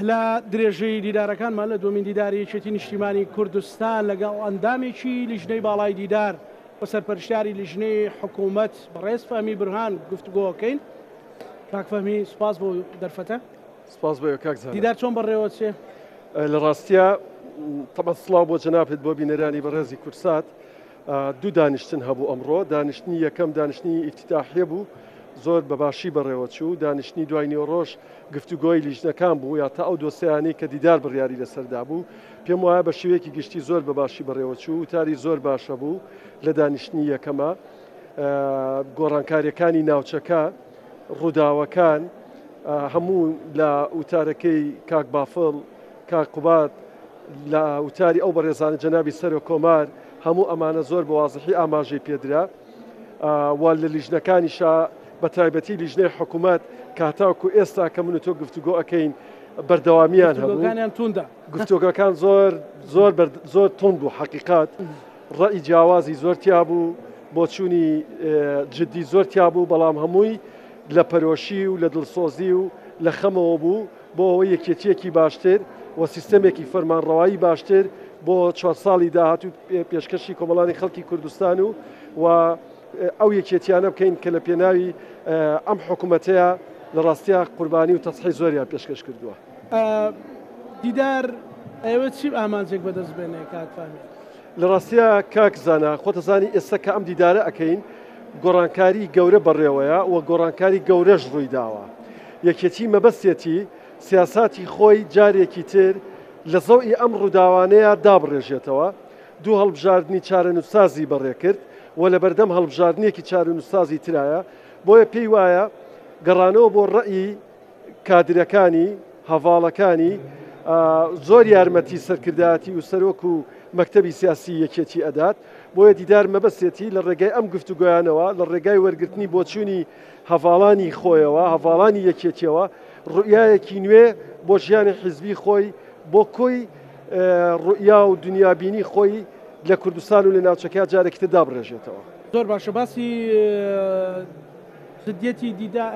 لە درێژەی دیدارەکانمان لە دووەمین دیداری یەکێتی نیشتیمانی کوردستان لەگەڵ ئەندامێکی لیژنەی باڵای دیدار و سەرپەرشتیاری لیژنەی حکوومەت بەڕێز فەهمی برهان گفتوگۆکەین. کاک فەهمی سوپاس بۆ دەرفەتە. سپاس بۆ کاک زانا. دیدار چۆن بەڕێوە چێ؟ لە ڕاستیا تەبعەن سڵاو بۆ جەنابت بۆ بینەرانی بەڕێزی کوردسات. دوو دانیشتن هەبوو ئەمڕۆ، دانیشتنی یەکەم دانیشتنی ئیفتیتاحیە بوو زۆر بە باشی بەڕێوە چوو، دانیشتنی دوای نیوەڕۆش گفتوگۆی لیژنەکان بوو یا تا ئەو دۆسیانەی کە دیدار بڕیاری لەسەردا بوو. پێم وایە بە شێوەیەکی گشتی زۆر بە باشی بەڕێوە چوو، وتاری زۆر باشە بوو لە دانیشتنی یەکەمە. گۆڕانکاریەکانی ناوچەکە، ڕووداوەکان هەموو لە وتارەکەی کاک بافڵ، کاک قوباد، لە وتاری ئەو بەڕێزانە جەنابی سەرۆک کۆمار هەموو ئەمانە زۆر بە وازحی ئاماژەی پێدرا و لە لیژنەکانیشا بە تایبەتی لیژنەی حکوومەت کە هەتاوەکو ئێستا کە من و تۆ گفتوگۆ ئەکەین بەردەوامیان هەبوو. گفتوگۆکانیان توندە. گفتوگۆکان زۆر زۆر زۆر توند بوو حەقیقەت ڕەئی جیاوازی زۆر تیا بوو بۆچوونی جدی زۆر تیا بوو بەڵام هەمووی لە پەرۆشی و لە دڵسۆزی و لە خەمەوە بوو بۆ ئەوەی یەکێتییەکی باشتر و سیستەمێکی فەرمانڕەوایی باشتر بۆ چوار ساڵی داهاتوو پێشکەشی کۆمەڵانی خەڵکی کوردستان و و ئەو یەکێتیانە بکەین کە لە پێناوی ئەم حکوومەتەیە لە ڕاستیا قوربانی و تەزحی زۆریان پێشکەش کردووە. دیدار ئەیەوێت چی ئامانجێک بەدەست بێنێ کاک فەهمی؟ لە ڕاستیا کاک زانا خۆتەزانی ئێستا کە ئەم دیدارە ئەکەین گۆڕانکاری گەورە بەڕێوەیە و گۆڕانکاری گەورەش ڕوویداوە. یەکێتی مەبەستێتی سیاساتی خۆی جارێکی تر لە زەوی ئەم ڕووداوانەیە دابڕێژێتەوە، دوو هەڵبژاردنی چارەنووسسازی بەڕێکرد و لەبەردەم هەڵبژاردنێکی چارەنووسسازی ترایە، بۆیە پێی وایە گەڕانەوە بۆ ڕەئی کادرەکانی، هەڤاڵەکانی زۆر یارمەتی سەرکردایەتی و سەرۆک و مەکتەبی سیاسی یەکێتی ئەدات، بۆیە دیدار مەبەستێتی لە ڕێگای ئەم گفتوگۆیانەوە، لە ڕێگای وەرگرتنی بۆچوونی هەڤاڵانی خۆیەوە، هەڤاڵانی یەکێتیەوە، ڕوئیایەکی نوێ بۆ ژیانی حیزبی خۆی، بۆ کۆی ڕوئیا و دنیابینی خۆی لە کوردستان و لە ناوچەکە جارێکی تر دابڕێژێتەوە. زۆر باشە باسی جدیەتی دیدا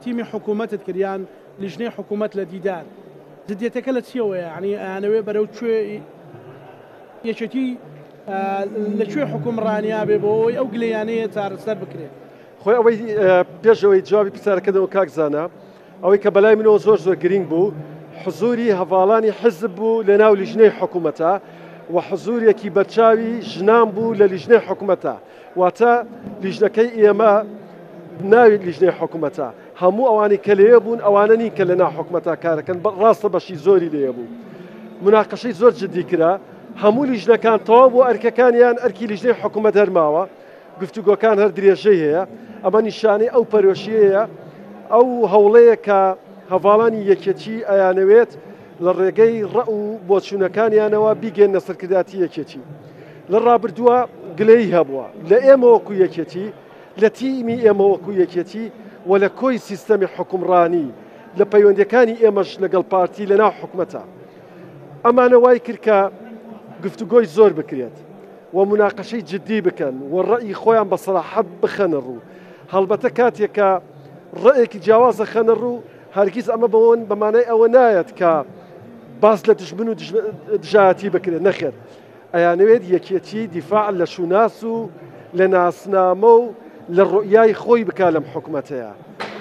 تیمی حکوومەتت کرد یان لیژنەی حکوومەت لە دیدار جدیەتەکە لە چیەوەیە یعنی ئەیانەوێ بەرەو کوێ یەکێتی لە کوێ حکومڕانیا بێ بۆ ئەوەی ئەو گلەیانەیە چارەسەر بکرێت؟ خۆی ئەوەی پێش ئەوەی جوابی پرسیارەکە دەمەوە کاک زانا ئەوەی کە بەلای منەوە زۆر زۆر گرینگ بوو حزوری هەڤاڵانی حزب بوو لە ناو لیژنەی حکوومەتە و حزوریەکی بەرچاوی ژنان بوو لە لیژنەی حکوومەتە واتە لیژنەکەی ئێمە ناوی لیژنەی حکوومەتە هەموو ئەوانەی کە لێ بوون ئەوانە نین کە لە ناو حکوومەتە کارەکەن ڕاستە بەشی زۆری لێ بوو مناقەشەی زۆر جدی کرا هەموو لیژنەکان تەواو بۆ ئەرکەکانیان ئەرکی لیژنەی حکوومەت هەرماوە گفتوگۆکان هەر درێژەی هەیە، ئەمە نیشانەی ئەو پەرۆشییەیە، ئەو هەوڵەیە کە هەڤاڵانی یەکێتی ئەیانەوێت لە ڕێگەی ڕەئ و بۆچوونەکانیانەوە بیگەێننە سەرکردایەتی یەکێتی. لە ڕابردووە گلەیی هەبووە لە ئێمە وەکو یەکێتی، لە تیمی ئێمە وەکو یەکێتی و لە کۆی سیستەمی حوکمڕانی، لە پەیوەندییەکانی ئێمەش لەگەڵ پارتی لەناو حکومەتە. ئەمانە وای کرد کە گفتوگۆی زۆر بکرێت. و موناقەشەی جدی بکەن و ڕەئی خۆیان بە سەراحەت بخەنە ڕوو. هەڵبەتە کاتێک کە ڕەئێکی جیاواز ئەخەنە ڕوو، هەرگیز ئەمە بەوە بە مانای ئەوە نایەت کە باس لە دژمن و دژایەتی بکرێت، نەخێر ئەیانەوێت یەکێتی دیفاع لە شوناس و لە ناسنامە و لە ڕوئیای خۆی بکا لەم حکومەتەیە.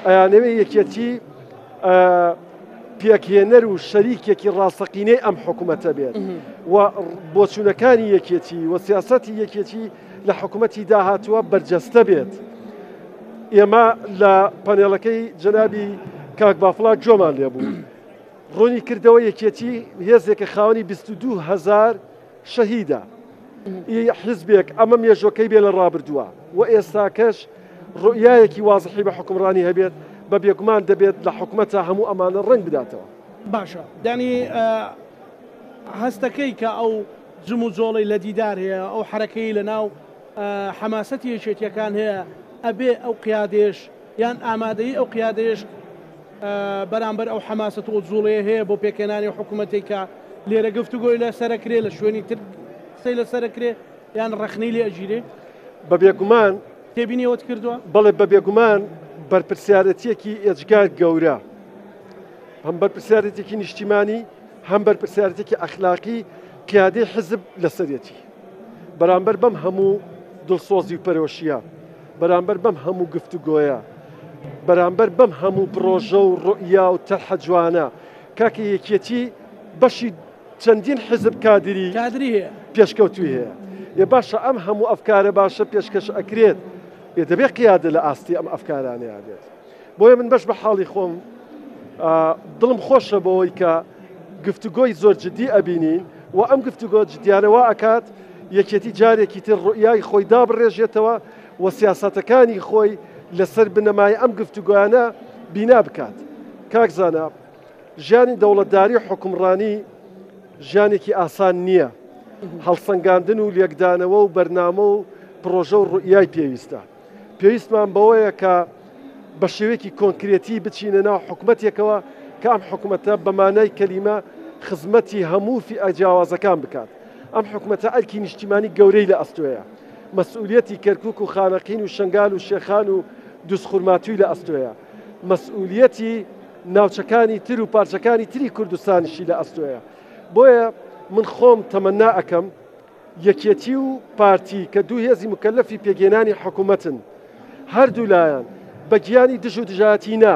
ئەیانەوێت یەکێتی پێکهێنەر و شەریکێکی ڕاستەقینەی ئەم حکوومەتە بێت و بۆچوونەکانی یەکێتی و سیاسەتی یەکێتی لە حکوومەتی داهاتووە بەرجەستە بێت. ئێمە لە پەنێڵەکەی جەنابی کاک بافڵا گوێمان لێبوو. ڕوونی کردەوە یەکێتی هێزێکە خاوەنی 22 هزار شەهیدە ئی حیزبێک ئەمە مێژۆکەی بێ لە ڕابردووە و ئێستاکەش ڕوئیایەکی وازحی بە حوکمڕانی هەبێت بە بێگومان دەبێت لە حکومەتا هەموو ئەمانە ڕەنگ بداتەوە. باشە یانی هەستەکەی کە ئەو جموجۆڵەی لە دیدار هەیە ئەو حەرەکەی لە ناو حەماسەتی یەکێتیەکان هەیە ئەبێ ئەو قیادەیەش یان ئامادەیی ئەو قیادەیەش بەرامبەر ئەو حەماسەت و جوڵەیە هەیە بۆ پێکهێنانی ئەو حکوومەتەی کە لێرە گفتوگۆی لەسەرەکرێ لە شوێنی تر قسەی لەسەرەکرێ یان ڕەخنەی لێ ئەگیرێ؟ بە بێگومان. تێبینی ئەوەت کردووە؟ بەڵێ بە بێگومان بەرپرسیارەتییەکی ئێجگار گەورە. هەم بەرپرسیارێتێکی نیشتیمانی، هەم بەرپرسیارێتێکی ئەخلاقی قیادەی حزب لەسەرێتی. بەرامبەر بەم هەموو دڵسۆزی و پەرۆشییە، بەرامبەر بەم هەموو گفتوگۆیە، بەرامبەر بەم هەموو پڕۆژە و ڕوئیا و تەرحە جوانە، کاکە یەکێتی بەشی چەندین حزب کادری کادری هەیە پێشکەوتووی هەیە. ئێ باشە ئەم هەموو ئەفکارە باشە پێشکەش ئەکرێت، ئێ دەبێت قیادە لە ئاستی ئەم ئەفکارانەیا بێت. بۆیە من بەش بە حاڵی خۆم دڵم خۆشە بەوەی کە گفتوگۆی زۆر جدی ئەبینین و ئەم گفتوگۆ جدیانە وا ئەکات یەکێتی جارێکی تر ڕوئیای خۆی دابڕێژێتەوە و سیاسەتەکانی خۆی لەسەر بنەمای ئەم گفتوگۆیانە بینا بکات. کاک زانا ژیانی دەوڵەتداری و حوکمڕانی ژیانێکی ئاسان نییە، هەڵسەنگاندن و لێکدانەوە و بەرنامە و پڕۆژە و ڕوئیای پێویستە. پێویستمان بەوەیە کە بە شێوەیەکی کۆنکرێتی بچینە ناو حکومەتێکەوە کە ئەم حکومەتە بە مانای کەلیمە خزمەتی هەموو فیئە جیاوازەکان بکات. ئەم حکومەتە ئەرکی نیشتیمانی گەورەی لە ئەستۆیە. مەسئولیەتی کەرکوک و خانەقین و شەنگال و شێخان و دوزخورماتووی لە ئەستۆیە. مەسئولیەتی ناوچەکانی تر و پارچەکانی تری کوردستانیشی لە ئەستۆیە. بۆیە من خۆم تەمەنا ئەکەم یەکێتی و پارتی کە دوو هێزی موکەلەفی پێکهێنانی حکومەتن، هەردوولایان بە گیانی دژ و دژایەتی نا،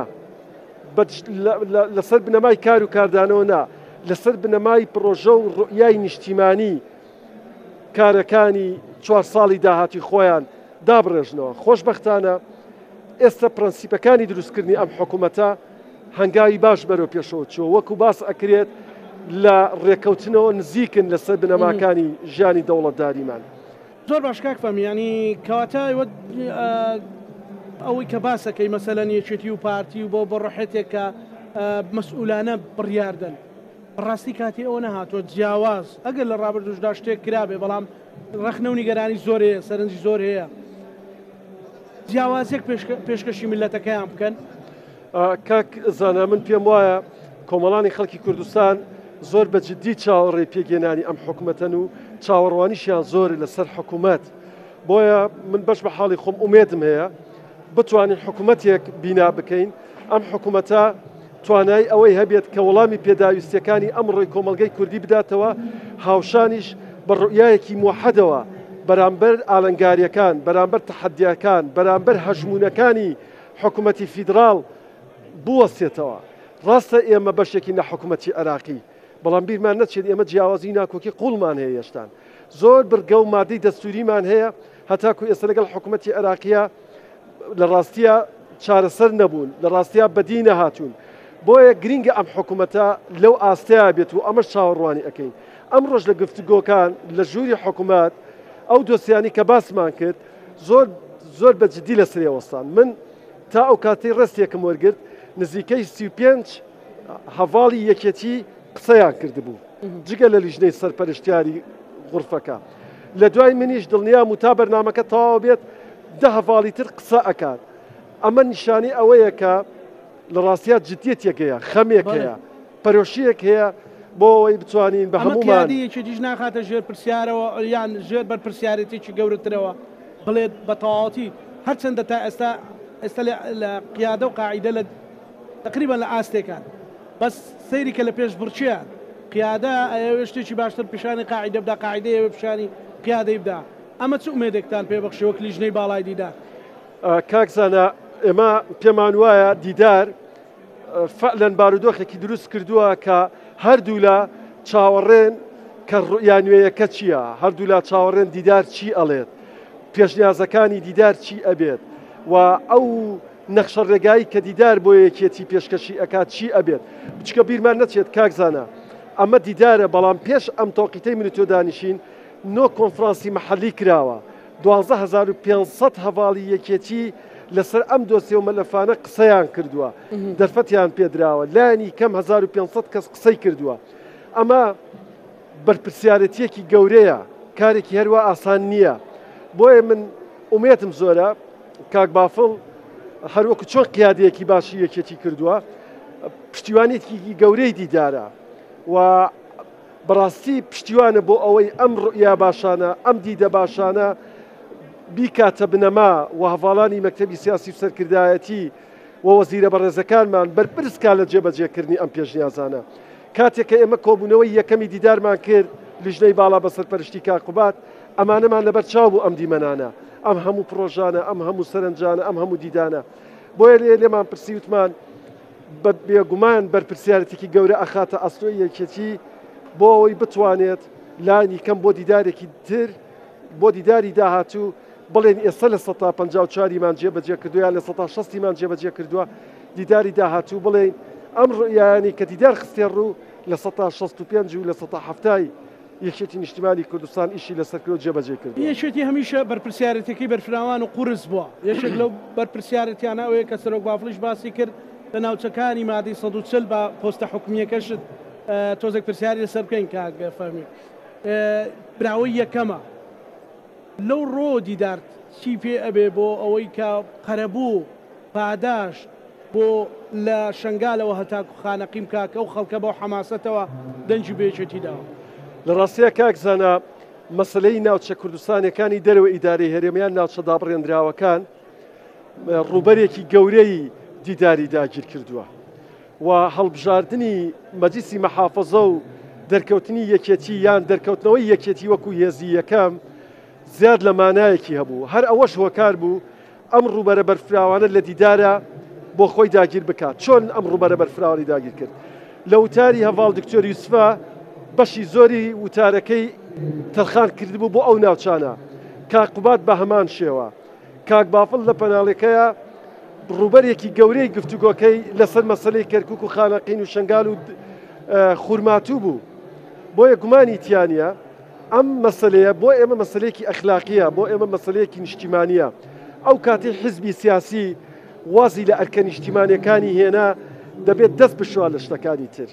لەسەر بنەمای کار و کاردانەوە نا، لەسەر بنەمای پڕۆژە و ڕوئیای نیشتیمانی کارەکانی چوار ساڵی داهاتووی خۆیان دابڕێژنەوە. خۆشبەختانە ئێستا پرەنسیپەکانی دروستکردنی ئەم حکومەتە هەنگاوی باش بەرەو پێشەوە چووە، وەکو باس ئەکرێت لە ڕێکەوتنەوە نزیکن لەسەر بنەماکانی ژیانی دەوڵەتداریمان. زۆر باش کاک فەهمی، یانی کەواتە ئێوە ئەوەی کە باس ئەکەی مەسەلەن یەکێتی و پارتی و بۆ بە ڕۆحێتێک کە مەسئولانە بڕیار دەن، بەڕاستی کاتی ئەوە نەهاتووە جیاواز ئەگەر لە ڕابردووشدا شتێک کرابێ بەڵام ڕەخنە و نیگەرانی زۆر هەیە، سەرنجی زۆر هەیە، جیاوازیەک پێشکەشی میللەتەکەیان بکەن؟ کاک زانا من پێم وایە کۆمەڵانی خەڵکی کوردستان زۆر بە جددی چاوەڕێی پێکهێنانی ئەم حکومەتەن و چاوەڕوانیشیان زۆرە لەسەر حکومەت بۆیە من بەش بە حاڵی خۆم ئومێدم هەیە بتوانین حکومەتێک بینا بکەین ئەم حکومەتە توانای ئەوەی هەبێت کە وەڵامی پێداویستیەکانی ئەمڕۆی کۆمەڵگەی کوردی بداتەوە، هاوشانیش بە ڕوئیایەکی موحەدەوە بەرامبەر ئالنگاریەکان، بەرامبەر تەحەدیاکان، بەرامبەر هەژموونەکانی حکومەتی فیدراڵ بوەستێتەوە. ڕاستە ئێمە بەشێکین لە حکومەتی عێراقی، بەڵام بیرمان نەچێت ئێمە جیاوازی و ناکۆکی قووڵمان هەیە هێشتان. زۆر بڕگە و مادەی دەستووریمان هەیە هەتاکو ئێستا لەگەڵ حکومەتی عێراقیە لە ڕاستیا چارەسەر نەبوون، لە ڕاستیا بەدی نەهاتوون. بۆیە گرینگە ئەم حکومەتە لەو ئاستەیا بێت و ئەمەش چاوەڕوانی ئەکەین. ئەمڕۆش لە گفتوگۆکان لە ژووری حکومەت ئەو دۆسیانەی کە باسمان کرد زۆر زۆر بە جدی لەسەری وەستان. من تا ئەو کاتەی ڕێستێکم وەرگرت نزیکەی 35 هەڤاڵی یەکێتی قسەیان کردبوو جگە لە لیژنەی سەرپەرشتیاری غورفەکە. لە دوای منیش دڵنیام و تا بەرنامەکە تەواو بێت دە هەڤاڵی تر قسە ئەکات. ئەمە نیشانەی ئەوەیە کە لە ڕاستیا جدیەتێک هەیە، خەمێک هەیە، پەرۆشییەک هەیە بۆ ئەوەی بتوانین بە ئەمە هەموومان. قیادەی یەکێتیش ناخاتە ژێر پرسیارەوە یان ژێر بەرپرسیارێتیەکی گەورەترەوە بڵێت بە تەواوەتی هەرچەندە تا ئێستا ئێستا لە قیادە و قاعیدە لە تەقریبەن لە ئاستێکان بەس سەیری کە لە پێشبڕکێیان قیادە ئەیەوێ شتێکی باشتر پیشانی قاعیدە بدا قاعیدە ئەیەوێ پیشانی قیادەی بدا ئەمە چ ئومێدێکتان پێ بەخشی وەک لیژنەی باڵای دیدار؟ کاک زانا ئێمە پێمان وایە دیدار فعلەن بارودۆخێکی دروست کردووە کە هەردوولا چاوەڕێن کە ڕوئیا نوێیەکە چییە، هەردوولا چاوەڕێن دیدار چی ئەڵێت، پێشنیازەکانی دیدار چی ئەبێت و ئەو نەخشە ڕێگایی کە دیدار بۆ یەکێتی پێشکەشی ئەکات چی ئەبێت بچکە بیرمان نەچێت کاک زانا ئەمە دیدارە بەڵام پێش ئەم تەوقیتەی من و تۆ دانیشین نۆ کۆنفرانسی مەحەلی کراوە 12500 هەڤاڵی یەکێتی لەسەر ئەم دۆسیە و مەلەفانە قسەیان کردووە دەرفەتیان پێدراوە لایەنی کەم 1500 کەس قسەی کردووە ئەمە بەرپرسیارێتیەکی گەورەیە کارێکی هەروا ئاسان نییە بۆیە من ئومێدم زۆرە کاک بافڵ هەروەکو چۆن قیادەیەکی باشی یەکێتی کردووە پشتیوانێکی گەورەی دیدارە و بەڕاستی پشتیوانە بۆ ئەوەی ئەم ڕوئیا باشانە ئەم دیدە باشانە بیکاتە بنەما و هەڤاڵانی مەکتەبی سیاسی و سەرکردایەتی و وەزیرە بەڕێزەکانمان بەرپرس کا لە جێبەجێکردنی ئەم پێشنیازانە. کاتێک کە ئێمە کۆبوونەوەی یەکەمی دیدارمان کرد، لیژنەی باڵا بە سەرپەرشتی کاک قوباد، ئەمانەمان لەبەر چاو بوو ئەم دیمەنانە، ئەم هەموو پڕۆژانە، ئەم هەموو سەرنجانە، ئەم هەموو دیدانە. بۆیە لێ لێمان پرسی وتمان بە بێگومان بەرپرسیارێتێکی گەورە ئەخاتە ئەستۆی یەکێتی بۆ ئەوەی بتوانێت لانی کەم بۆ دیدارێکی تر بۆ دیداری داهاتوو بڵێن ئێستا 54% یمان جێبەجێ کردووە یان 60% یمان جێبەجێ کردووە دیداری داهاتوو بڵێین ئەم ڕوئیایانەی کە دیدار خستێ ڕوو 65% و 70% یەکێتی نیشتیمانی کوردستان ئیشی لەسەر کردو جێبەجێی کردووە. یەکێتی هەمیشە بەرپرسیارێتیەکەی بەرفراوان و قورس بووە، یەکێک لەو بەرپرسیارێتیانە ئەوەیە کە سەرۆک بافڵیش باسی کرد لە ناوچەکانی مادەی 140 با پۆستە حکومییەکەشت تۆزێک پرسیاری لەسەر بکەین کاک فەهمی براوەی یەکەمە لەو ڕۆ دیدارت چی پێ ئەبێ بۆ ئەوەی کە قەرەبوو پاداشت بۆ لە شەنگالەوە هەتاکو خانەقین بکا کە ئەو خەڵکە بەو حەماسەتەوە دەنگی بە یەکێتی داوە. لە ڕاستیا کاک زانا مەسەلەی ناوچە کوردستانیەکانی دەرەوەی ئیدارەی هەرێم یان ناوچە دابڕێنراوەکان ڕووبەرێکی گەورەی دیداری داگیر کردووە و هەڵبژاردنی مەجلیسی مەحافەزە و دەرکەوتنی یەکێتی یان دەرکەوتنەوەی یەکێتی وەکو هێزی یەکەم زیاد لە مانایەکی هەبوو هەر ئەوەش هۆکار بوو ئەم ڕووبەرە بەرفراوانە لە دیدارە بۆ خۆی داگیر بکات. چۆن ئەم ڕووبەرە بەرفراوانی داگیر کرد؟ لە وتاری هەڤاڵ دکتۆر یوسفە بەشی زۆری وتارەکەی تەرخان کردبوو بۆ ئەو ناوچانە. کاک قوباد بە هەمان شێوە. کاک بافڵ لە پەناڵەکەیا ڕووبەرێکی گەورەی گفتوگۆکەی لەسەر مەسەلەی کەرکوک و خانەقین و شەنگال و خورماتوو بوو. بۆیە گومانی تیا نییە. ئەم مەسەلەیە بۆ ئێمە مەسەلەیەکی ئەخلاقییە، بۆ ئێمە مەسەلەیەکی نیشتیمانییە. ئەو کاتەی حیزبی سیاسی وازی لە ئەرکە نیشتیمانییەکانی هێنا، دەبێت دەست بشوا لە شتەکانی تر.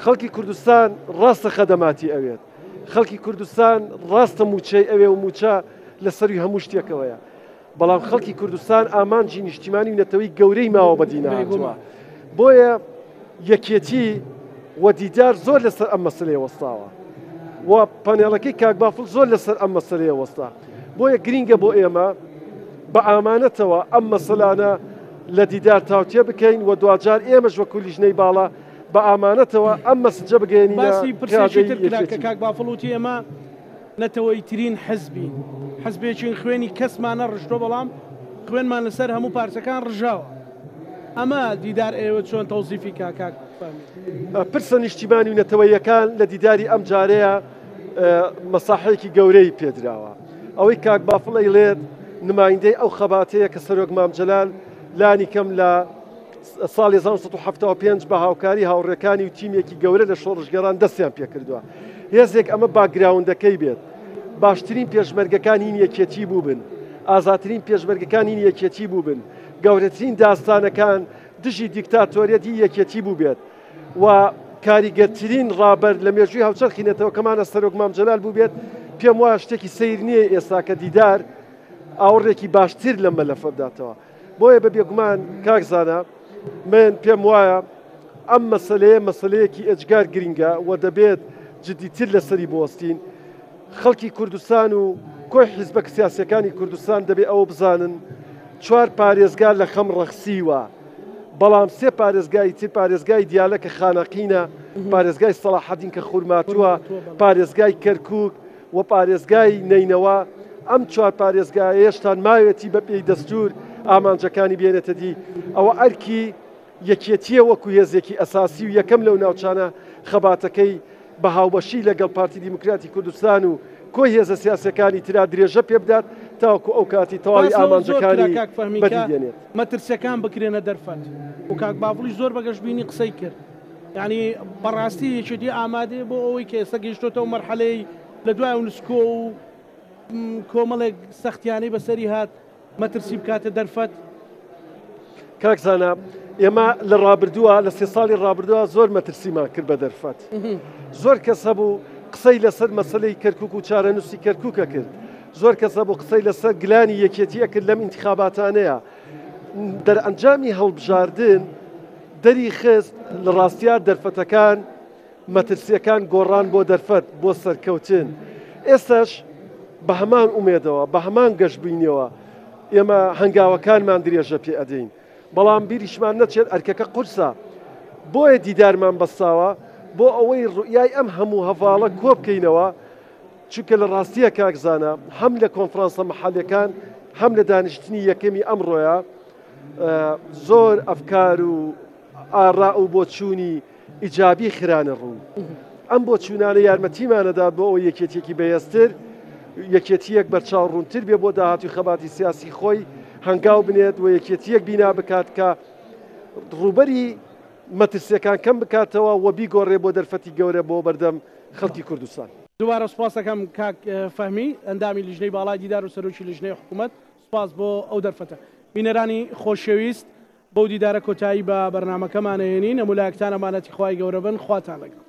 خەڵکی کوردستان ڕاستە خەدەماتی ئەوێت، خەڵکی کوردستان ڕاستە مووچەی ئەوێ و مووچە لە سەرووی هەموو شتێکەوەیە، بەڵام خەڵکی کوردستان ئامانجی نیشتیمانی و نەتەوەی گەورەی ماوە بەدی نەهاتووە. بۆیە یەکێتی و دیدار زۆر لەسەر ئەم مەسلەیە وەستاوە و پانێڵەکەی کاک بافڵ زۆر لەسەر ئەم مەسلەیە وەستا. بۆیە گرینگە بۆ ئێمە بە ئامانەتەوە ئەم مەسەلانە لە دیدار تاوتێ بکەین و دواجار ئێمەش وەکو لیژنەی باڵا بە ئامانەتەوە ئەم مەسجە بگەیەنینە باسی پرسێکی قیادەی تر کرا کە یەکێتی. کاک بافڵ وتی ئێمە نەتەوەیترین حزبین، حزبێکین خوێنی کەسمان نەڕشتووە، بەڵام خوێنمان لەسەر هەموو پارچەکان ڕژاوە. ئەمە دیدار ئێوە چۆن تەوزیفی کا کاک فەهمی؟ پرسە نیشتیمانی و نەتەوەییەکان لە دیداری ئەم جارەیە مەساحەیەکی گەورەی پێدراوە. ئەوەی کاک بافڵ ئەیڵێت نمایندەی ئەو خەباتەیە کە سەرۆک مام جەلال لانی کەم لە ساڵی 1975 بە هاوکاری هاوڕێکانی و تیمێکی گەورە لە شۆڕشگێڕان دەستیان پێکردووە. هێزێک ئەمە باکگراوندەکەی بێت، باشترین پێشمەرگەکان هین یەکێتی بووبن، ئازاترین پێشمەرگەکان هین یەکێتی بووبن، گەورەترین داستانەکان دژی دیکتاتۆریەت هی یەکێتی بووبێت و کاریگەرترین ڕابەر لە مێژووی هاوچەرخی نەتەوەکەمانە سەرۆک مام جەلال بووبێت، پێم وایە شتێکی سەیر نییە ئێستا کە دیدار ئاوڕێکی باشتر لەم مەلەفە بداتەوە. بۆیە بە بێگومان کاک زانا من پێم وایە ئەم مەسلەیە مەسلەیەکی ئێجگار گرنگە و دەبێت جدیتر لەسەری بوەستین خەڵکی کوردستان و کۆی حیزبە سیاسەکانی کوردستان دەبێ ئەوە بزانن چوار پارێزگا لە خەم ڕەخسیوە بەڵام سێ پارێزگای تر پارێزگای دیالە کە خانەقینە پارێزگای سەڵاحەدین کە خورماتووە پارێزگای کەرکک و پارێزگای نەینەوا، ئەم چوار پارێزگایە هێشتان ماوێتی بە پێی دەستوور ئامانجەکانی بێنێتە دی، ئەوە ئەرکی یەکێتییە وەکو هێزێکی ئەساسی و یەکەم لەو ناوچانە خەباتەکەی بە هاوبەشی لەگەڵ پارتی دیموکراتی کوردستان و کۆی هێزە سیاسیەکانی ترا درێژە پێبدات تاوەکو ئەو کاتی تەواوی باس لەوە زۆر کرا ئامانجەکانی کاک فەهمی بەدی کە دێنێت. مەترسیەکان بکرێنە دەرفەت و کاک بافڵیش زۆر بە گەشبینی قسەی کرد. یانی بەڕاستی یەکێتی ئامادەیە بۆ ئەوەی کە ئێستا گەیشتۆتە ئەو مەرحەلەی لە دوای ئەو نسکۆ و کۆمەڵێک سەختیانەی بەسەری هات مەترسی بکاتە دەرفەت؟ کاک زانا ئێمە لە ڕابردووە لە سێ ساڵی ڕابردووە زۆر مەترسیمان کرد بە دەرفەت زۆر کەس هەبوو قسەی لەسەر مەسلەی کەرکک و چارەنووسی کەرکووکە کرد زۆر کەس هەبوو قسەی لەسەر گلانی یەکێتی ئەکرد لەم ئینتخاباتانەیە دەرئەنجامی هەڵبژاردن دەری خست لە ڕاستیا دەرفەتەکان مەترسیەکان گۆڕان بۆ دەرفەت بۆ سەرکەوتن ئێستاش بە هەمان ئومێدەوە بە هەمان گەشبینیەوە ئێمە هەنگاوەکانمان درێژە پێ ئەدەین. بەڵام بیریشمان نەچێت ئەرکەکە قورسە. بۆیە دیدارمان بەستاوە بۆ ئەوەی ڕوئیای ئەم هەموو هەڤاڵە کۆبکەینەوە، چونکە لە ڕاستییا کاک زانا هەم لە کۆنفرانسە مەحەلیەکان هەم لە دانیشتنی یەکەمی ئەمڕۆیا زۆر ئەفکار و ئاراء و بۆچوونی ئیجابی خرانە ڕوو. ئەم بۆچوونانە یارمەتیمان ئەدات بۆ ئەوەی یەکێتییەکی بەهێزتر، یەکێتییەک بەرچاو ڕوونتر بێ بۆ داهاتووی خەباتی سیاسی خۆی هەنگاو بنێت و یەکێتییەک بینا بکات کە ڕووبەری مەترسییەکان کەم بکاتەوە و بیگۆڕێ بۆ دەرفەتی گەورە بۆ بەردەم خەڵکی کوردستان. دووبارە سوپاس دەکەم کاک فەهمی ئەندامی لیژنەی باڵای دیدار و سەرۆکی لیژنەی حکوومەت، سوپاس بۆ ئەو دەرفەتە. بینەرانی خۆشەویست بەو دیدارە کۆتایی بە بەرنامەکەمان ئەهێنین، هەموو لایەکتان ئەمانەتی خوای گەورە بن، خواتان لەگەڵ.